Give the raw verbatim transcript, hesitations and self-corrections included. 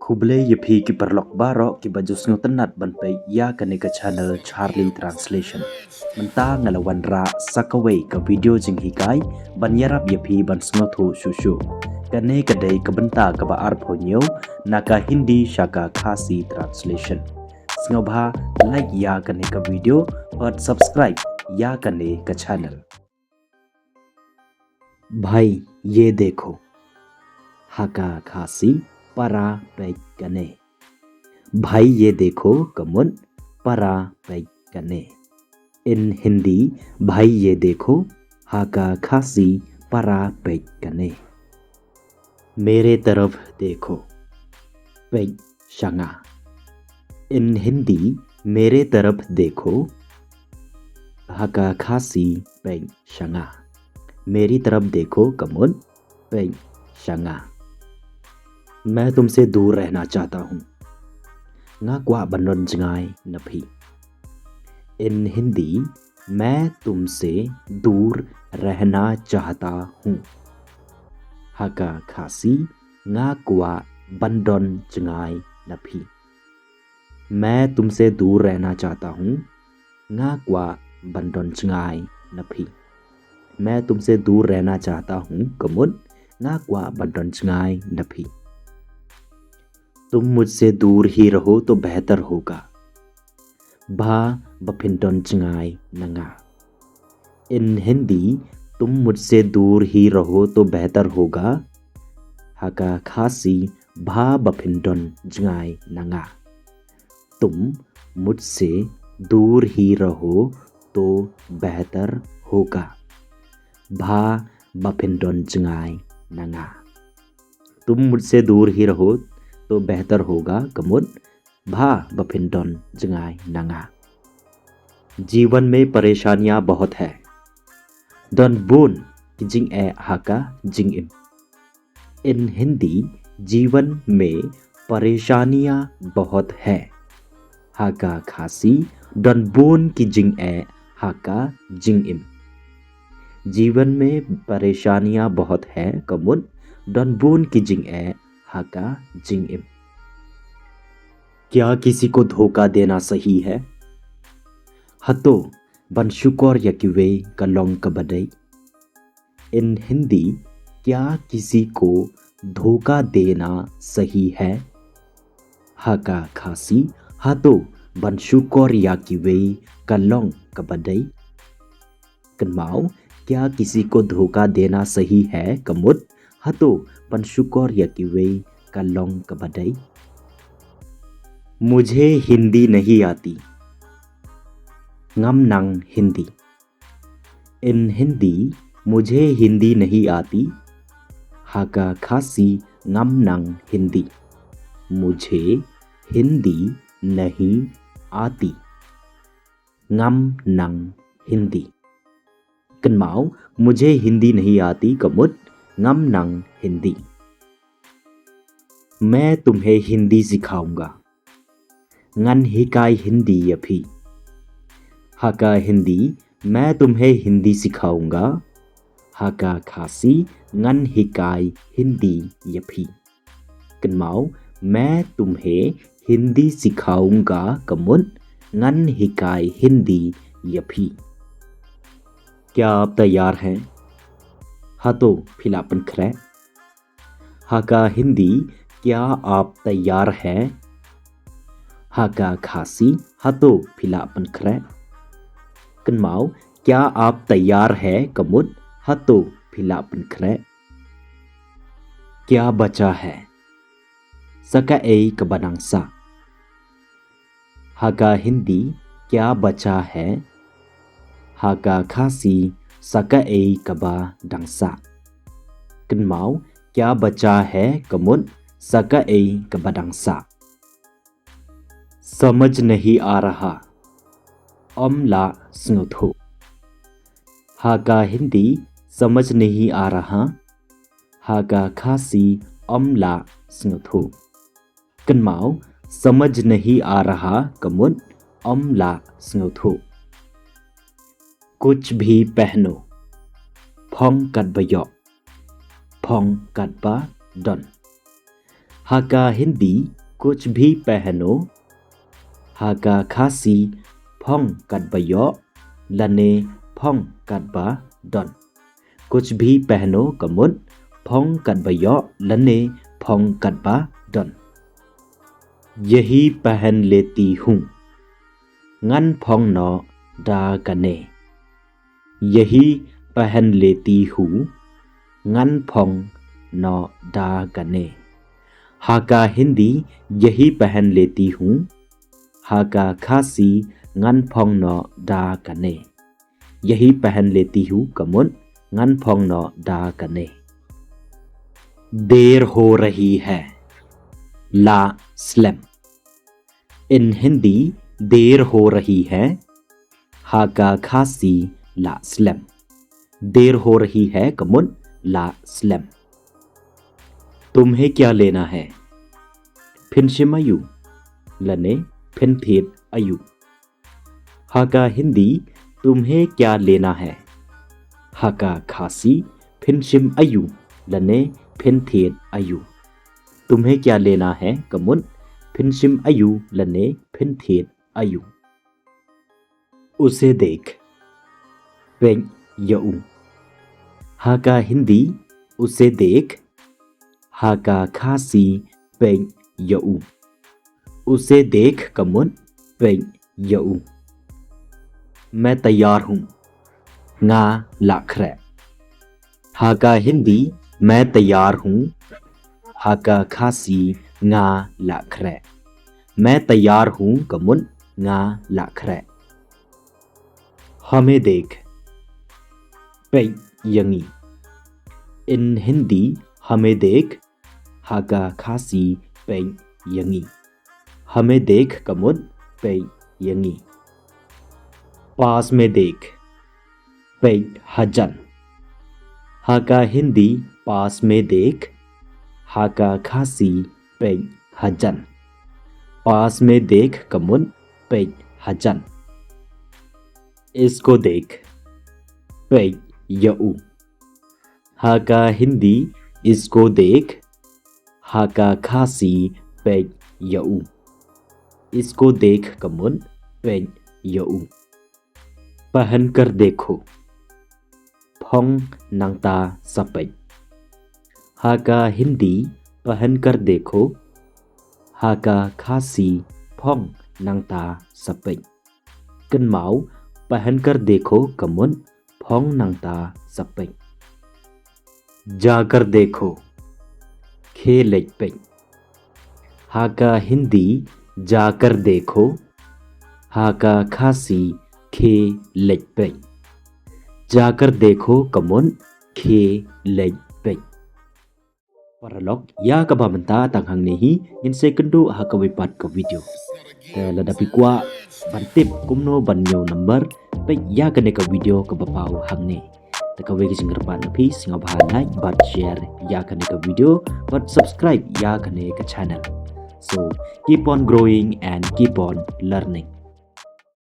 Khublei ïa phi ki paralok baroh kiba ju sngewtynnat ban peit ïa kane ka channel Charlie Translation. Mynta nga la wanrah sa kawei ka video jinghikai ban ïarap ïa phi ban sngewthuh shuh shuh. Kane ka dei ka bynta kaba arphew hynñiew na ka Hindi sha ka Khasi Translation. Sngewbha like ïa kane ka video bad subscribe ïa kane ka channel. भाई, ये देखो, ha ka Khasi, para peit kane. भाई, ये देखो, ka mut, para peit kane. In Hindi, भाई, ये देखो, ha ka Khasi, para peit kane. मेरे तरफ देखो, peit sha nga. In Hindi, मेरे तरफ देखो, ha ka Khasi, peit sha nga. मेरी तरफ देखो, ka mut, peit sha nga. मैं तुमसे दूर रहना चाहता हूँ, nga kwah ban don jngai na phi. In Hindi, मैं तुमसे दूर रहना चाहता हूँ, ha ka Khasi, nga kwah ban don jngai na phi. मैं तुमसे दूर रहना चाहता हूँ, nga kwah ban don jngai na phi. मैं तुमसे दूर रहना चाहता हूँ, ka mut, nga kwah ban don jngai na phi. तुम मुझसे दूर ही रहो तो बेहतर होगा, bha ba phin don jngai na nga. In Hindi, तुम मुझसे दूर ही रहो तो बेहतर होगा, ha ka Khasi, bha ba phin don jngai na nga. तुम मुझसे दूर ही रहो तो बेहतर होगा, bha ba phin don jngai na nga. तुम मुझसे दूर ही रहो तो बेहतर होगा, ka mut, bha ba phin don jngai na nga. जीवन में परेशानियां बहुत है, don bun ki jingeh ha ka jingim. In Hindi, जीवन में परेशानियां बहुत है, ha ka Khasi, don bun ki jingeh ha ka jingim. जीवन में परेशानियां बहुत है, ka mut, don bun ki jingeh ha ka jingim. क्या किसी को धोखा देना सही है? Hato ban shukor ïa kiwei ka long kaba dei? In Hindi, क्या किसी को धोखा देना सही है? Ha ka Khasi, hato ban shukor ïa kiwei ka long kaba dei? Kynmaw, क्या किसी को धोखा देना सही है, ka mut, hato ban shukor ïa kiwei ka long kaba dei? मुझे हिंदी नहीं आती, ngam nang Hindi. In Hindi, मुझे हिंदी नहीं आती, ha ka Khasi, ngam nang Hindi. मुझे हिंदी नहीं आती, ngam nang Hindi. Kynmaw, मुझे हिंदी नहीं आती, ka mut, ngam nang Hindi. मैं तुम्हें हिंदी सिखाऊंगा, ngan hikai Hindi ïa phi. Ha ka Hindi, मैं तुम्हें हिंदी सिखाऊंगा, ha ka Khasi, ngan hikai Hindi ïa phi. Kynmaw, मैं तुम्हें हिंदी सिखाऊंगा, ka mut, ngan hikai Hindi ïa phi. क्या आप तैयार हैं? Hato phi la pynkhreh? Ha ka Hindi, क्या आप तैयार हैं? Ha ka Khasi, hato phi la pynkhreh? Kynmaw, क्या आप तैयार हैं, ka mut, hato phi la pynkhreh? क्या बचा है? Sa kaei kaba dang sah? Ha ka Hindi, क्या बचा है? Ha ka Khasi, sa kaei kaba dang sah? Kynmaw, क्या बचा है, ka mut, sa kaei kaba dang sah? समझ नहीं आ रहा, ym lah sngewthuh. Ha ka Hindi, समझ नहीं आ रहा, ha ka Khasi, ym lah sngewthuh. Kynmaw, समझ नहीं आ रहा, ka mut, ym lah sngewthuh. कुछ भी पहनो, phong katba ïoh, phong katba don. Ha ka Hindi, kuch bhi pehno. Ha ka Khasi, phong katba ïoh lane phong katba don. Kuch bhi pehno ka mut phong katba ïoh lane phong katba don. Yahi pehen leti hoon. Ngan phong noh da kane. Yahi pehen leti hoon. Ngan phong noh da kane. Ha ka Hindi, yahi pehen leti hoon. Ha ka Khasi, ngan phong noh da kane. Yahi pehen leti hoon ka mut ngan phong noh da kane. Deer ho rahi hai. La slem. In Hindi, deer ho rahi hai. Ha ka Khasi, la slem. Deer ho rahi hai ka mut la slem. Tumhe kya lena hai? Phin shim aïu lane phin thied aïu? Ha ka Hindi, tumhe kya lena hai? Ha ka Khasi, phin shim aïu lane phin thied aïu? Tumhe kya lena hai ka mut phin shim aïu lane phin thied aïu? Use dekh, peit ïa u. Ha ka Hindi, use dekh. Ha ka Khasi, peit ïa u. Use dekh ka mut peit ïa u. Main taiyar hoon. Nga la khreh. Ha ka Hindi, main taiyar hoon. Ha ka Khasi, nga la khreh. Main taiyar hoon ka mut nga la khreh. Hame dekh, peit ïa ngi. In Hindi, hame dekh. Ha ka Khasi, peit ïa ngi. Hame dekh ka mut peit ïa ngi. Paas mein dekh, peit hajan. Ha ka Hindi, paas mein dekh. Ha ka Khasi, peit hajan. Paas mein dekh ka mut peit hajan. Isko dekh, peit ïa u. Ha ka Hindi, isko dekh. Ha ka Khasi, peit ïa u. Isko dekh ka mut peit ïa u. Pehen kar dekho, phong nangta sa peit. Ha ka Hindi, pehen kar dekho. Ha ka Khasi, phong nangta sa peit. Kynmaw, pehen kar dekho ka mut phong nangta sa peit. Jakar dekho, khie leit peit. Ha ka Hindi, jakar dekho. Ha ka Khasi, khie leit peit. Jakar dekho ka mut khie leit peit. Paralok, ïa kaba mynta tang hangne hi, ngin sa ïakynduh ha kawei pat ka video. Te lada phi kwah ban tip kumno ban ñiew number, peit ïa kane ka video kaba paw hangne. Te kawei ka jingkyrpad na phi, sngewbha like bad share ïa kane ka video bad subscribe ïa kane ka channel. So, keep on growing and keep on learning.